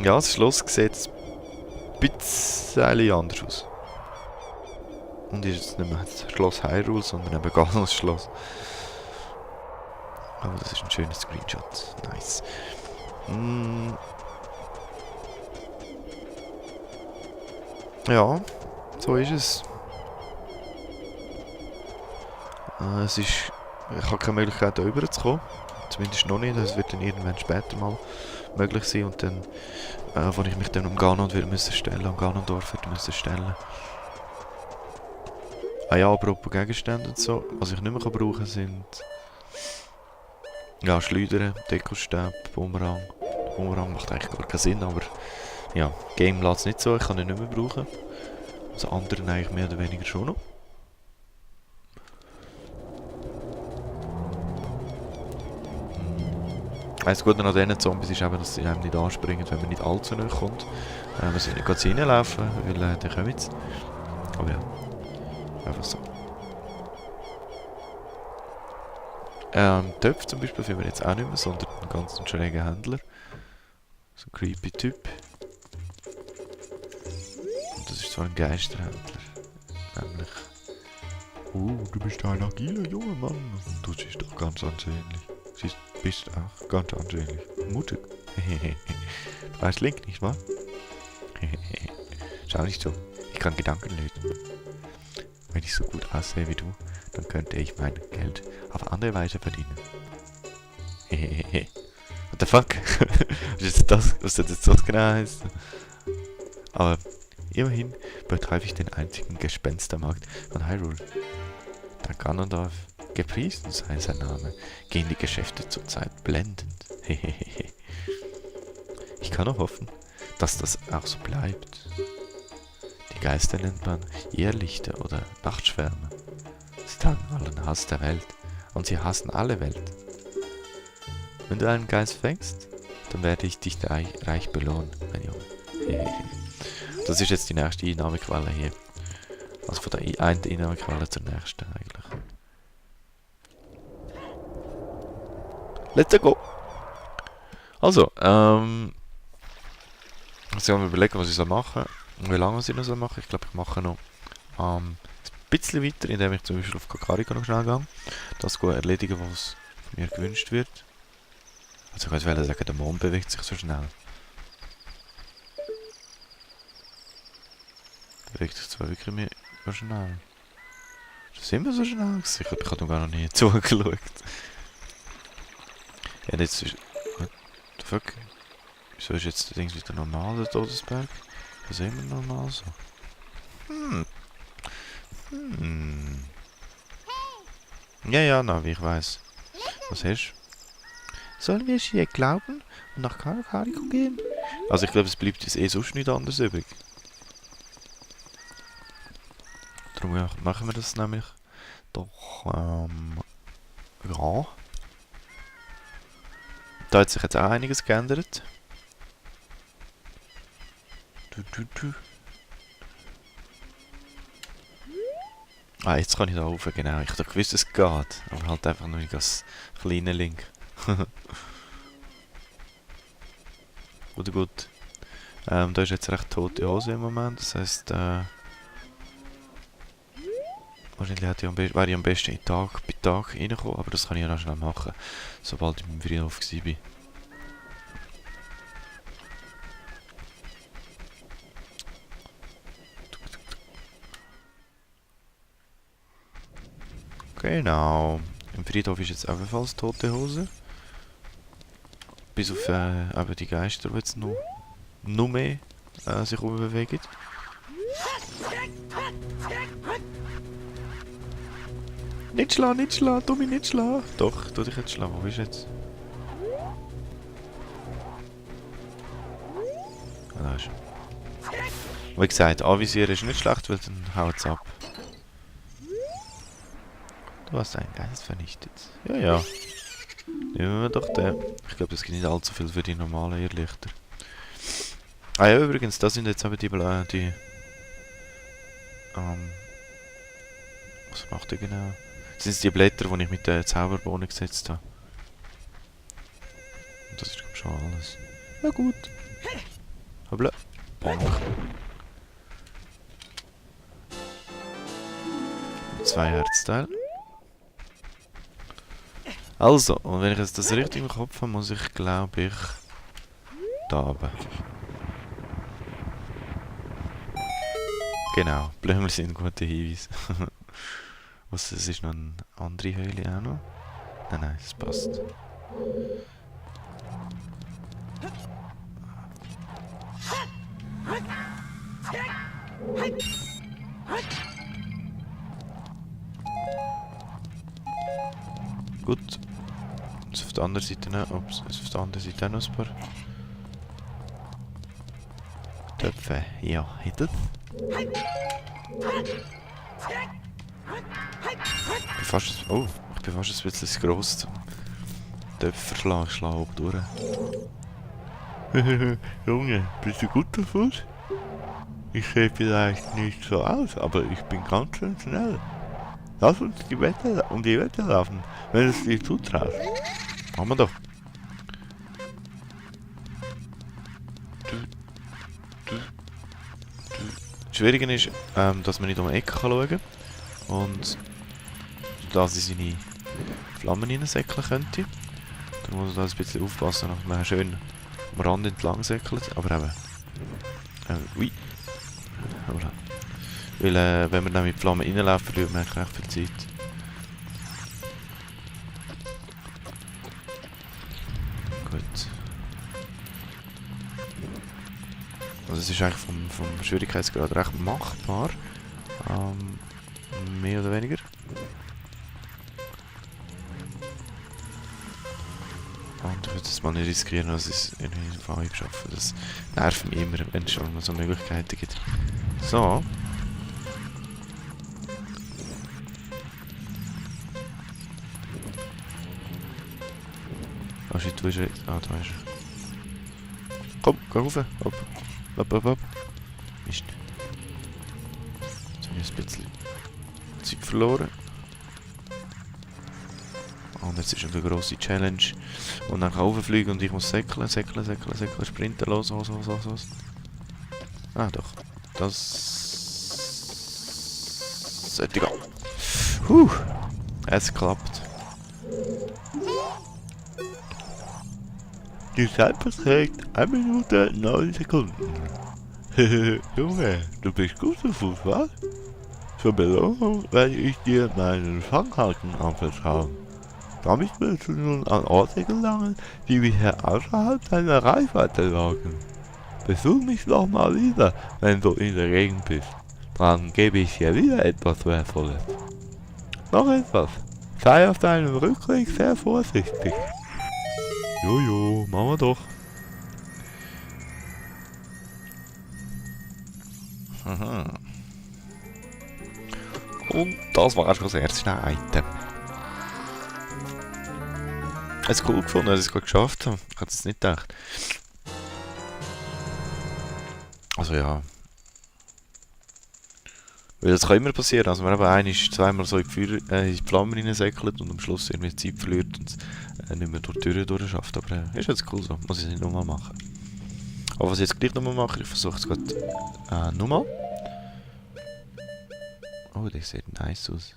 Ja, das Schloss sieht ein bisschen anders aus. Und ist jetzt nicht mehr das Schloss Hyrule, sondern eben Ganos Schloss. Aber das ist ein schöner Screenshot. Nice. Ja, so ist es. Ich habe keine Möglichkeit, da rüber zu kommen. Zumindest noch nicht. Das wird dann irgendwann später mal möglich sein. Und dann, wo ich mich dann um Ganon um Ganondorf müssen stellen. Ah ja, apropos Gegenstände und so. Was ich nicht mehr brauchen kann, sind... Ja, Schleudern, Dekostab, Bumerang. Bumerang macht eigentlich gar keinen Sinn, aber... Ja, Game lässt es nicht so, ich kann ihn nicht mehr brauchen. Also anderen eigentlich mehr oder weniger schon noch. Das Gute an diesen Zombies ist eben, dass sie einem nicht anspringen, wenn man nicht allzu nahe kommt. Man sollte nicht ganz reinlaufen, weil dann kommen sie. Aber ja, einfach so. Töpfe zum Beispiel finden wir jetzt auch nicht mehr, sondern einen ganz schrägen Händler. So ein creepy Typ. Und das ist so ein Geisterhändler. Nämlich... du bist ein agiler junger Mann. Und du siehst doch ganz ansehnlich. Bist auch ganz ansehnlich. Mutig. Du weißt Link, nicht wahr? Schau nicht so. Ich kann Gedanken lösen. Wenn ich so gut aussehe wie du, dann könnte ich mein Geld auf andere Weise verdienen. What the fuck? Was soll das genau heißen? Aber immerhin betreibe ich den einzigen Gespenstermarkt von Hyrule. Der Ganondorf, gepriesen sei sein Name, gehen die Geschäfte zurzeit blendend. Ich kann nur hoffen, dass das auch so bleibt. Die Geister nennt man Irrlichter oder Nachtschwärme. Sie tragen allen Hass der Welt und sie hassen alle Welt. Wenn du einen Geist fängst, dann werde ich dich reich belohnen, mein Junge. Das ist jetzt die nächste Einnahmequelle hier. Also von der einen Einnahmequelle zur nächsten eigentlich. Let's go! Also, ich soll mir überlegen, was ich machen soll und wie lange ich noch machen soll. Ich glaube, ich mache noch ein bisschen weiter, indem ich zum Beispiel auf Kakariko noch schnell gehe. Das erledigen, was von mir gewünscht wird. Also ich wollte sagen, der Mond bewegt sich so schnell. Bewegt sich zwar wirklich mehr so schnell. Sind wir so schnell? Ich habe noch gar noch nie zugeschaut. Ja, jetzt ist... What the fuck? Wieso ist jetzt das Ding wieder normal, der Todesberg? Das ist immer normal so. Ja, Navi, ich weiß. Was hast du? Sollen wir hier glauben und nach Kakariko gehen? Also ich glaube, es bleibt jetzt sonst nicht anders übrig. Darum ja, machen wir das nämlich doch, ja. Da hat sich jetzt auch einiges geändert. Ah, jetzt kann ich da rauf, genau. Ich habe gewusst, es geht. Aber halt einfach nur als kleiner Link. Gut. Da ist jetzt recht tote Hose im Moment. Das heisst, wahrscheinlich wäre ich am besten bei Tag reinkommen. Aber das kann ich ja noch schnell machen, sobald ich im Friedhof war. Genau. Im Friedhof ist jetzt ebenfalls tote Hose. Bis auf eben die Geister, die jetzt noch mehr sich bewegen. Nicht schlagen, tu mich nicht schlagen. Doch, tu dich jetzt schlagen. Wo bist du jetzt? Ah, da ist er. Wie gesagt, anvisieren ist nicht schlecht, weil dann haut es ab. Du hast einen Geist vernichtet. Ja. Nehmen wir doch den. Ich glaube, es gibt nicht allzu viel für die normalen Irrlichter. Ah ja, übrigens, das sind jetzt aber die was macht er genau? Das sind die Blätter, die ich mit der Zauberbohne gesetzt habe. Und das ist, glaube ich, schon alles. Na gut. Hoppla. Bonk. 2 Herzteile. Also, und wenn ich jetzt das richtig im Kopf habe, muss ich, glaube ich, da oben. Genau, Blümel sind ein guter Hinweis. Was, es ist noch eine andere Höhle auch noch? Nein, nein, es passt. Gut. Jetzt auf der anderen Seite noch. Ups, jetzt auf der anderen Seite auch noch ein paar Töpfe. Ja, hätte es. Ich bin fast ein bisschen zu gross zum Töpfe verschlagen. Ich schlage oben durch. Junge, bist du gut davon? Ich sehe vielleicht nicht so aus, aber ich bin ganz schön schnell. Lass uns die Wette laufen, wenn es dir zutraust. Machen wir doch. Das Schwierige ist, dass man nicht um die Ecke schauen kann und dass ich seine Flammen reinsäckeln könnte. Da muss man da ein bisschen aufpassen, dass man schön am Rand entlang säckelt, aber eben. Ui. Weil, wenn wir dann mit Flammen reinlaufen, verliert man recht viel Zeit. Gut. Also es ist eigentlich vom Schwierigkeitsgrad recht machbar. Mehr oder weniger. Und ich würde es mal nicht riskieren, dass ich es in jedem Fall schaffe. Das nervt mich immer, wenn es schon mal so Möglichkeiten gibt. So. Ah, shit, wo ist er jetzt? Ah, da ist er. Komm, geh rauf. Hopp. Mist. Jetzt habe ich ein bisschen Zeit verloren. Und jetzt ist eine grosse Challenge. Und dann kann ich rauffliegen und ich muss säckeln, sprinten, los. Ah, doch. Das sollte gehen. Es klappt. Die Zeit beträgt 1 Minute 9 Sekunden. Junge, du bist gut zu Fuß, was? Zur Belohnung werde ich dir meinen Fanghaken anvertrauen. Damit willst du nun an Orte gelangen, die bisher außerhalb deiner Reichweite lagen. Besuch mich doch mal wieder, wenn du in der Gegend bist. Dann gebe ich dir wieder etwas Wertvolles. Noch etwas. Sei auf deinem Rückweg sehr vorsichtig. Jojo, machen wir doch. Und das war schon das erste Item. Es ist cool gefunden, dass ich es gerade geschafft habe. Ich hätte es nicht gedacht. Also ja. Weil das kann immer passieren, also man eben zweimal so in die Flammen reinsäckelt und am Schluss irgendwie Zeit verliert und nicht mehr durch die Türe durchschafft. Aber ist jetzt cool so, muss ich es nicht nochmal machen. Aber was ich jetzt gleich nochmal mache, ich versuche es gerade nochmal. Oh, das sieht nice aus.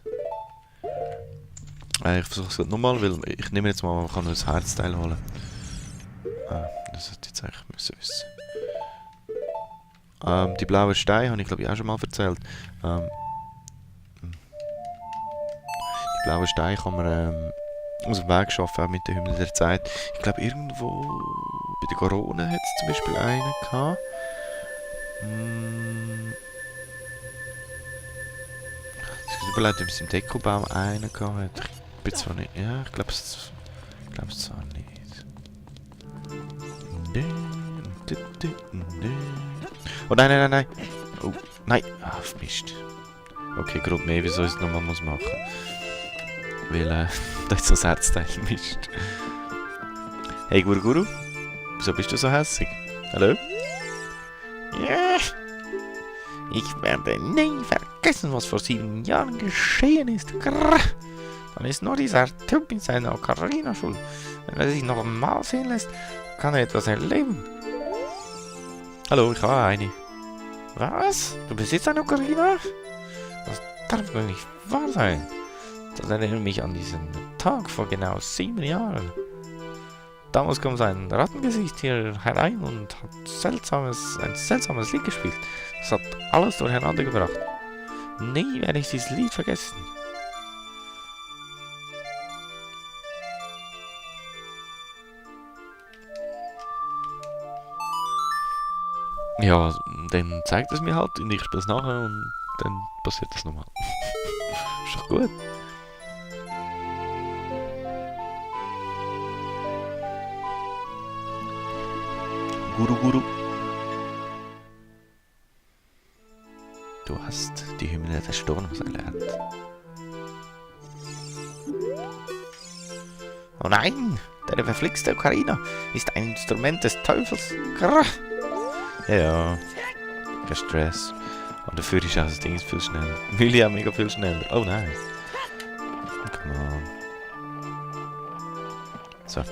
Ich versuche es gerade nochmal, weil ich nehme jetzt mal, man kann noch ein Herzteil holen. Das hätte ich jetzt eigentlich müssen wissen. Die blauen Steine habe ich glaube ich auch schon mal erzählt. Die blauen Steine kann man aus dem Weg schaffen, auch mit der Hymne der Zeit. Ich glaube irgendwo bei der Corona hat es zum Beispiel einen gehabt. Ich überlegt, ob es im Dekobaum einen gehabt hat. Ich bin zwar nicht. Ja, ich glaube es zwar nicht. Oh nein. Oh, nein. Ah, Mist. Okay, gerade mehr, wieso ich es nochmal machen muss. Weil, da ist so ein Herzteil Mist. Hey Guru, wieso bist du so hässig? Hallo? Ja. Ich werde nie vergessen, was vor 7 Jahren geschehen ist. Grrr. Dann ist nur dieser Typ in seiner Ocarina schuld. Wenn er sich noch einmal sehen lässt, kann er etwas erleben. Hallo, ich habe eine. Was? Du besitzt eine Ocarina? Das darf doch nicht wahr sein. Das erinnert mich an diesen Tag vor genau 7 Jahren. Damals kam sein Rattengesicht hier herein und hat ein seltsames Lied gespielt. Das hat alles durcheinander gebracht. Nie werde ich dieses Lied vergessen. Ja, dann zeigt es mir halt und ich spiele es nachher und dann passiert das nochmal. Ist doch gut. Guru Guru. Du hast die Hymne des Sturms erlernt. Oh nein! Deine verflixte Ocarina ist ein Instrument des Teufels. Grrr. Ja, kein Stress. Und dafür ist auch das Ding viel schneller. Will ja mega viel schneller. Oh nein. Come on. So.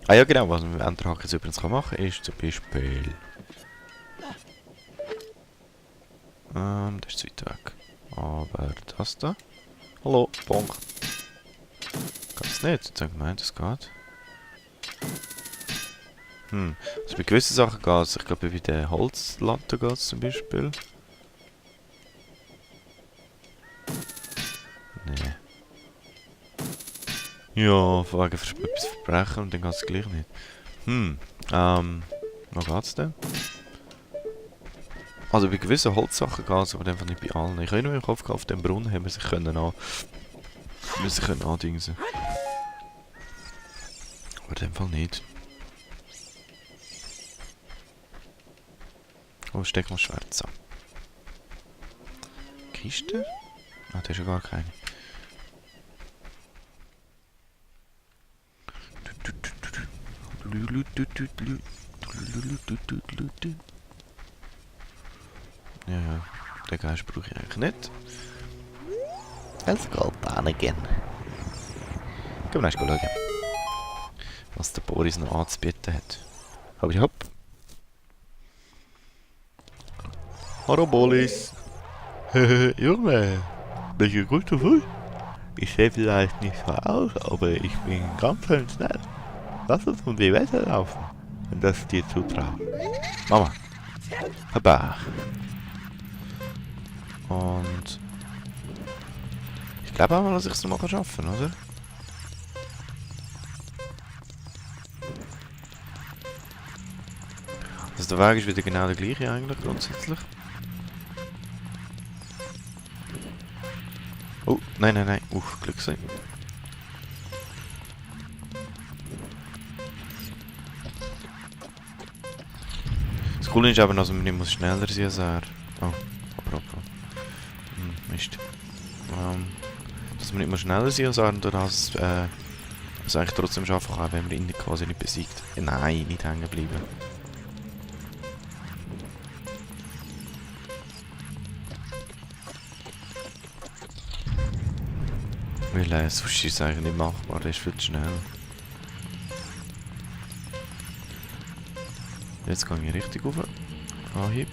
Ah ja genau, was man mit Enterhaken übrigens machen kann, ist zum Beispiel... das ist zu weit weg. Aber das da... Hallo, Bonk. Geht das nicht? Jetzt haben gemeint, es geht. Also bei gewissen Sachen geht es. Ich glaube bei der Holzlatte geht es zum Beispiel. Nee. Ja, wegen etwas verbrechen und dann geht es gleich nicht. Wo geht's denn? Also bei gewissen Holzsachen geht es, aber einfach nicht bei allen. Ich habe nur im Kopf gehabt, auf dem Brunnen haben wir sich andingsen. Aber in dem Fall nicht. Oh, steck mal Schwert an. Kiste? Ah, da ist ja gar keine. Ja, den Geist brauche ich eigentlich nicht. Es geht angehen. Gehen wir erst schauen, was der Boris noch anzubieten hat. Aber hopp. Hallo Boris. Junge, bist du gut zu Fuß? Ich sehe vielleicht nicht so aus, aber ich bin ganz schön schnell. Lass uns um die Wette laufen, wenn das dir zutraut. Mama. Papa. Und... Ich glaube auch mal, dass ich es noch mal schaffen kann, oder? Also der Weg ist wieder genau der gleiche eigentlich, grundsätzlich. Oh, nein, nein, nein. Glück sein. Das Coole ist aber, dass man nicht muss schneller sein als er. Oh, apropos. Mist. Dass man nicht mehr schneller sein als er und dass es eigentlich trotzdem schaffen kann, wenn man ihn quasi nicht besiegt. Nein, nicht hängen bleiben. Weil Sushi ist eigentlich nicht machbar, der ist viel zu schnell. Jetzt gehe ich richtig rauf. Anhieb.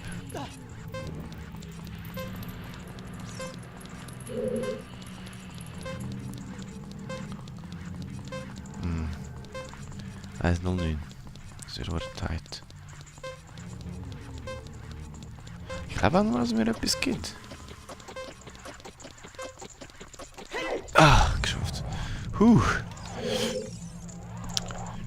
Hm. 109. Das ist aber tight. Ich glaube auch nur, dass es mir etwas gibt. Ah, geschafft.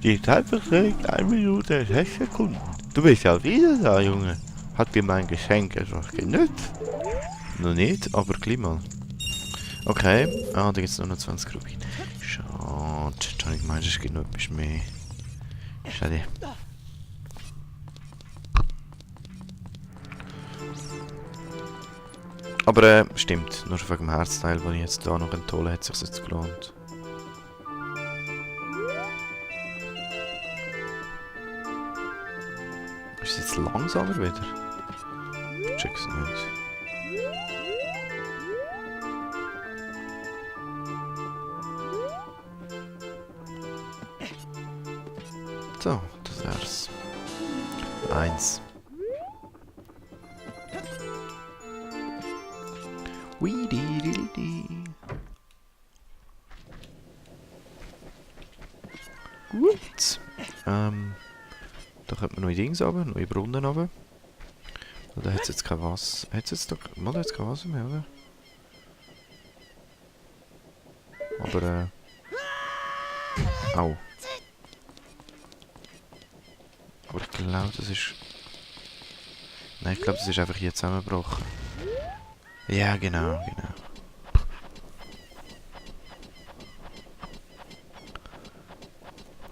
Die Zeit beträgt 1 Minute und 6 Sekunden. Du bist ja wieder da, Junge. Hat dir mein Geschenk etwas genützt? Noch nicht, aber gleich mal. Okay, da gibt es nur noch 20 Rubin. Schade, da habe ich gemeint, es gibt noch etwas mehr. Schade. Aber stimmt, nur wegen dem Herzteil, den ich jetzt hier noch enthole, hat es sich jetzt gelohnt. Ist es jetzt langsamer wieder? Ich check's nicht. So, das wär's. 1. Gut. Da könnte man neue Dings runter, neue Brunnen runter. Oder hat es jetzt kein Wasser? Hat es jetzt doch... Mal, jetzt kein Wasser mehr, oder? Aber, Au. Aber ich glaube, das ist... Nein, ich glaube, das ist einfach hier zusammengebrochen. Ja, genau.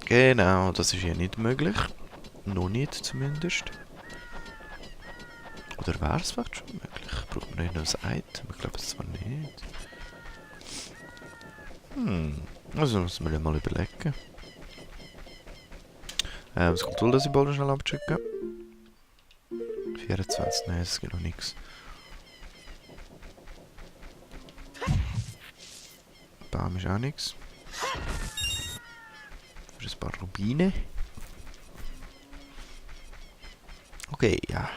Genau, das ist hier nicht möglich. Noch nicht zumindest. Oder wäre es vielleicht schon möglich? Braucht man noch ein Item? Ich glaube es zwar nicht. Also muss man ja mal überlegen. Das Kontrollsymbol schnell abchecken. 24, nein, es gibt noch nichts. Baum ist auch nichts. Für ein paar Rubine. Okay, ja.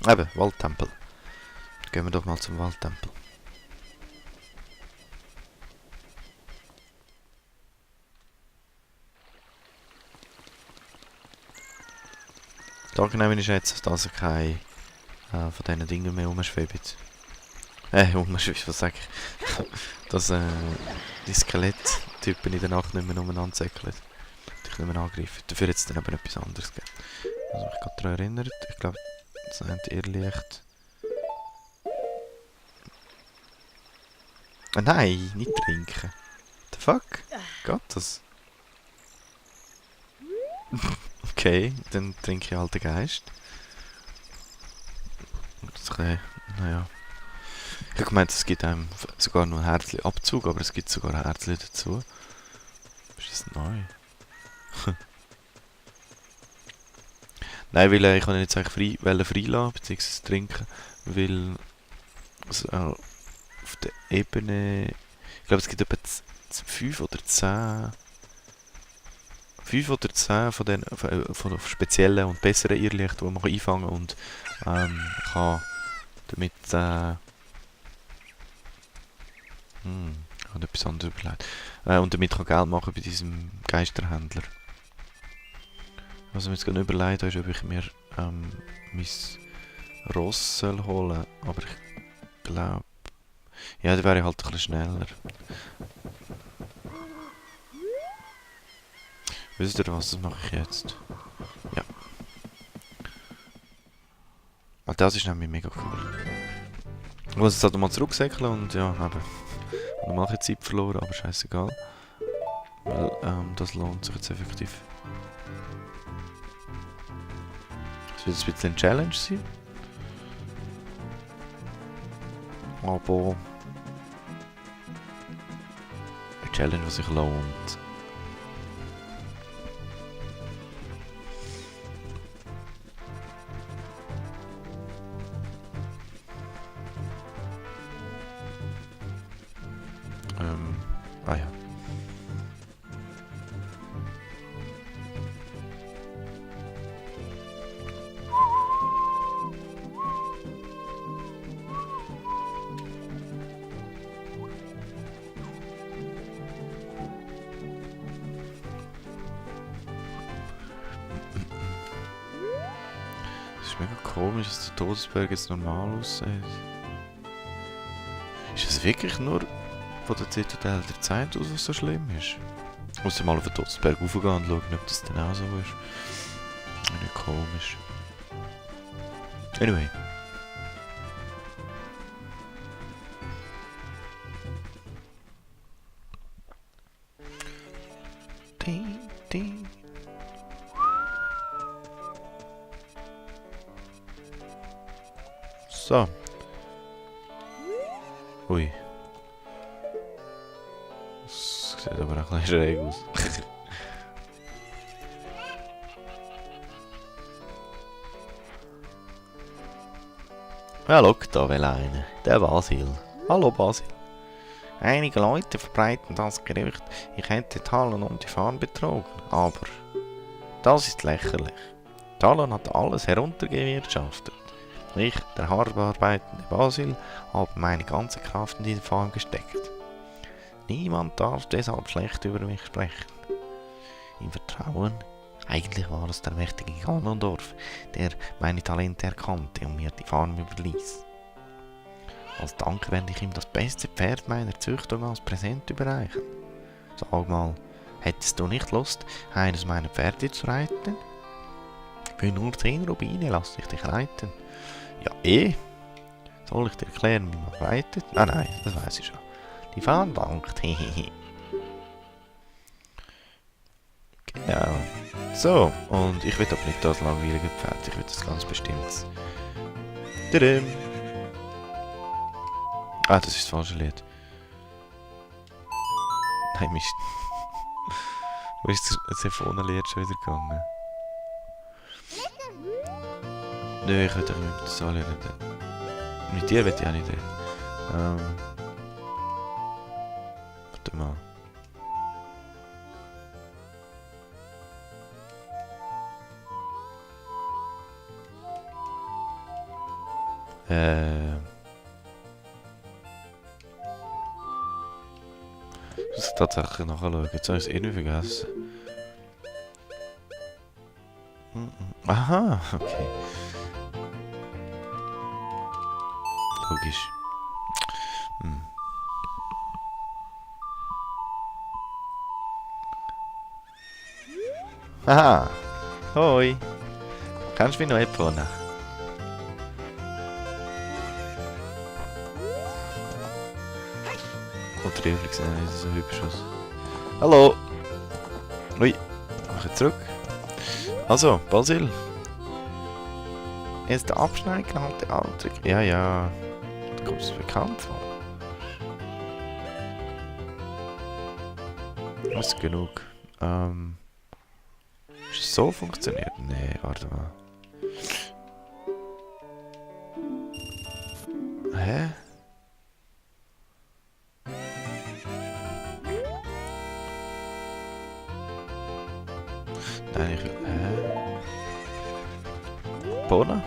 Eben, Waldtempel. Gehen wir doch mal zum Waldtempel. Das Angenehme ist jetzt, dass er keine von diesen Dingen mehr rumschwebt. Rumschwebt, was sag ich? Dass die Skeletttypen in der Nacht nicht mehr umeinander säckeln. Dich nicht mehr angreifen. Dafür hat es dann aber etwas anderes gegeben. Also mich gerade daran erinnert. Ich glaube, das nennt Irrlicht. Ah nein, nicht trinken. The fuck? Geht das? Okay, dann trinke ich halt den Geist. Naja. Ich habe gemeint, es gibt einem sogar noch einen Herzli-Abzug, aber es gibt sogar ein Herzli dazu. Ist das neu? Nein, weil ich kann jetzt eigentlich freilassen, beziehungsweise trinken, weil also, auf der Ebene... Ich glaube, es gibt etwa 5 oder 10... 5 oder 10 von den von speziellen und besseren Irrlichten, die man einfangen kann und kann damit ich habe etwas anderes überlegt. Und damit kann Geld machen bei diesem Geisterhändler. Was ich mir jetzt gerade überlegt habe, ist, ob ich mir mein Ross soll holen, aber ich glaube... Ja, da wäre ich halt ein bisschen schneller. Wisst ihr was, das mache ich jetzt. Ja. Ah, das ist nämlich mega cool. Ich muss jetzt halt nochmal zurücksäckeln und ja, eben. Nochmal ein bisschen Zeit verloren, aber scheißegal. Weil das lohnt sich jetzt effektiv. Das wird ein bisschen eine Challenge sein. Aber eine Challenge, die sich lohnt. Ah ja. Es ist mega komisch, dass der Todesberg jetzt normal aussieht. Ist es wirklich nur von der Zitadelle der Zeit aus, was so schlimm ist? Ich muss ja mal auf den Todesberg raufgehen und schauen, ob das dann auch so ist. Nicht komisch. Anyway. Ding, ding. So. Ui. Das sieht aber auch ein bisschen schräg aus. Ja, schau, da will einer. Der Basil. Hallo Basil. Einige Leute verbreiten das Gerücht, ich hätte Talon um die Farm betrogen, aber Das ist lächerlich. Talon hat alles heruntergewirtschaftet. Ich, der hart arbeitende Basil, habe meine ganze Kraft in diese Farm gesteckt. Niemand darf deshalb schlecht über mich sprechen. Im Vertrauen, eigentlich war es der mächtige Ganondorf, der meine Talente erkannte und mir die Farm überließ. Als Dank werde ich ihm das beste Pferd meiner Züchtung als Präsent überreichen. Sag mal, hättest du nicht Lust, eines meiner Pferde zu reiten? Für nur 10 Rubine lass ich dich reiten. Ja, Soll ich dir erklären, wie man reitet? Ah nein, das weiß ich schon. Die Farm dankt, hehehe. Genau. So, und ich will aber nicht das langweilige Pferd, ich will das ganz bestimmt. Tadam! Ah, das ist das falsche Lied. Nein, Mist. Wo ist das Symphonen-Lied schon wieder gegangen? Nö, ich will doch mit das alle nicht. Mit dir will ich auch nicht. Warte mal. Ich muss tatsächlich nachschauen. Jetzt habe ich es irgendwie vergessen. Aha, okay. Logisch. Aha! Hoi! Kannst du mich noch abholen? Kommt er übrigens nicht so hübsch aus. Hallo! Ui! Mach ich zurück. Also, Basil. Jetzt der Abschneiden halt der Antrick. Ja, ja. Da kommt es bekannt vor. Das ist genug. Ist es so funktioniert? Nee, warte mal. Hä? Nein, ich will... Bona?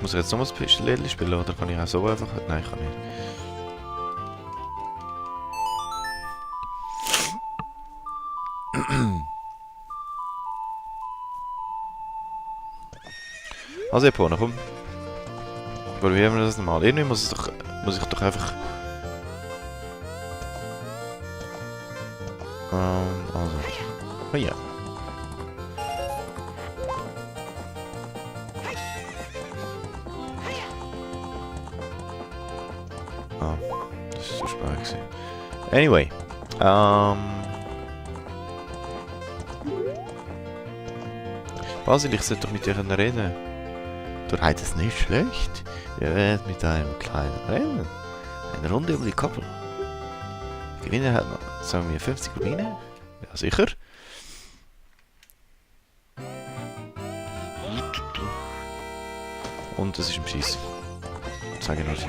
Muss ich jetzt noch ein Lied spielen oder kann ich auch so einfach... Nein, ich kann nicht. Also Bona, komm. Probieren wir das nochmal. Irgendwie muss ich doch einfach... also... Oh ja. Das ist so spannend gewesen. Anyway. Basil, ich sollte doch mit dir reden. Du reitest nicht schlecht. Wir werden mit einem kleinen Rennen. Eine Runde um die Koppel. Der Gewinner hat noch, sagen wir, 50 Rubine. Ja, sicher. Und das ist ein Beschiss. Sage ich nur so.